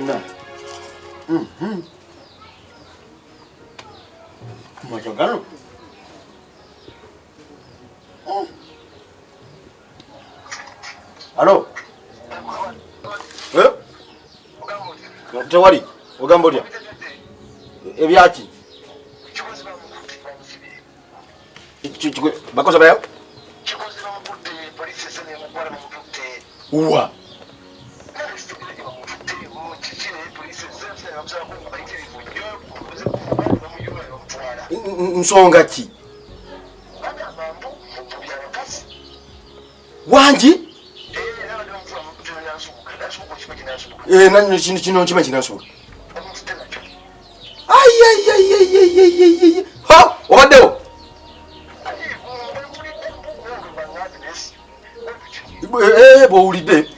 Munna. Makya gano. Halo? Eh? Tewali, ogamba otya? Ebyaki? Bakoze bayo? Wa. Nsonga ki? Wangi? Eh, kino kino nkimanyi kinansubuka. Ayayayayayayay. Ha, obaddewo? Eh, bw'owulidde.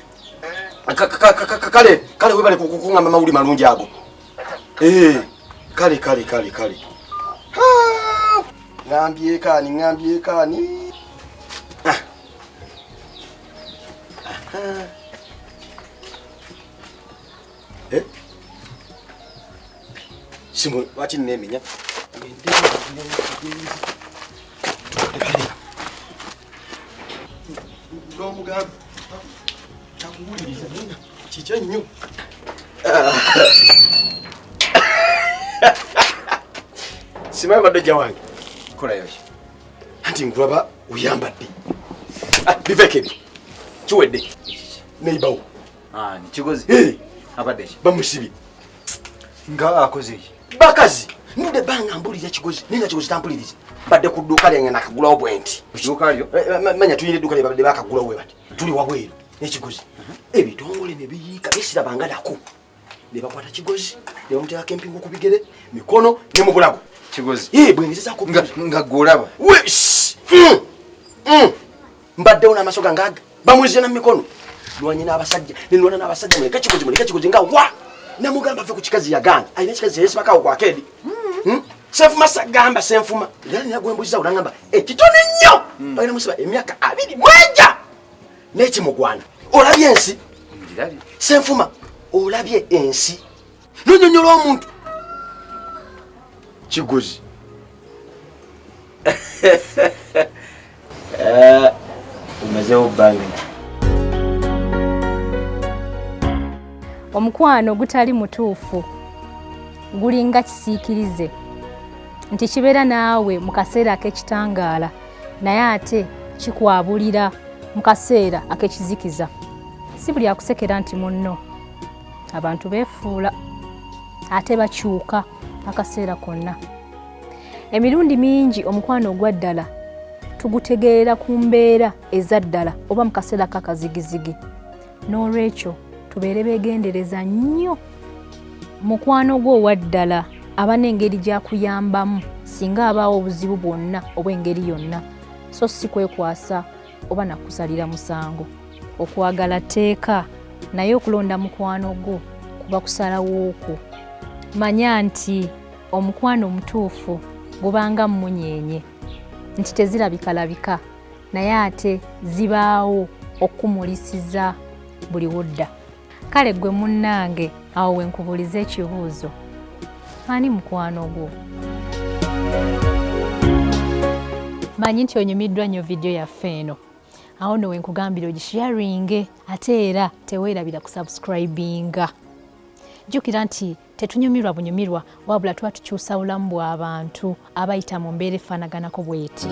Kale, kale webale kukuŋŋamba mawuli malungi ago. Eh, kale kale kale kale. Ŋŋambyeko ani, ŋŋambyeko ani? Ah. Eh? Simu lwaki nneemenya? N'omugamba takuwuliriza kiki ennyo. Simanyi obadde ojja wange. Kolayo ki? Anti nkulaba oyambadde. Ah, biveeko ebyo. Kiwedde. Neibawo. Ah, ni Kigozi. Hey. Abadde ki? Bamusibye. Nga akoze ki? Bakazi. Nudde banga mbulira Kigozi. Naye nga Kigozi tampuliriza. Mbadde ku dduuka lyange nakagulawo bwe nti. Dduuka lyo? Eh, eh, manya tulina edduuka lye babadde bakagulawo bwe bati. Tuli wabweru ne Kigozi. Ebitongole ne biyiika bisirabanga nako. Ne bakwata Kigozi ne bamuteekako empingu ku bigere, mikono ne mu bulago. Kigozi. Eh, bwe ngezezaako Nga nga gwe olaba. We, shh. Mbaddewo n'amaaso gange aga bamwezze na mikono. Lwanye n'abasajja, ne nwana n'abasajja, muleke Kigozi, muleke Kigozi nga wa. Namugamba ave ku kikazi yagaana. Alina ekikazi yeesibako awo ku akeedi. Senfuma sagamba senfuma. Era nina gwe mbuuziza n'angamba, ekitono ennyo. Balina musiba emyaka 21 n'ekimugwana. Olabye ensi? Ngirabye. Senfuma, olabye ensi? Nonyonyola omuntu. Kigozi. Omazeewo bbanga. Omukwano ogutali mutuufu gulinga kisiikirize nti kibeera naawe mu kaseera ak'ekitangaala naye ate kikwabulira mu kaseera ak'ekizikiza. Si buli akusekera nti munno. Abantu beefuula ate bakyuka akaseera konna. Emirundi mingi omukwano ogwa ddala tugutegeerera ku mbeera eza ddala oba mu kaseera k'akazigizigi. N'olwekyo tubeere beegendereza nnyo. Mukwano gwo owa ddala aba n'engeri gy'akuyambamu singa abaawo obuzibu bwonna obw'engeri yonna, so si kwekwasa oba nakusalira musango. Okwagala tteeka, naye okulonda mukwano gwo kuba kusalawo kwo. Manya nti omukwano omutuufu gubanga mmunyeenye, nti tezirabikalabika naye ate zibaawo okukumulisiza buli wodda. Kale ggwe munnange awo we nkubuuliza ekibuuzo, ani mukwano gwo? Manyi nti onyumiddwa nnyo vidiyo yaffe eno. Awo nno we nkugambira ogisharinge, ate era teweerabira kusubscribinga. Jjukira nti tetunyumirwa bunyumirwa wabula tuba tukyusa bulamu bw'abantu abayita mu mbeera efaanaganako bw'eti.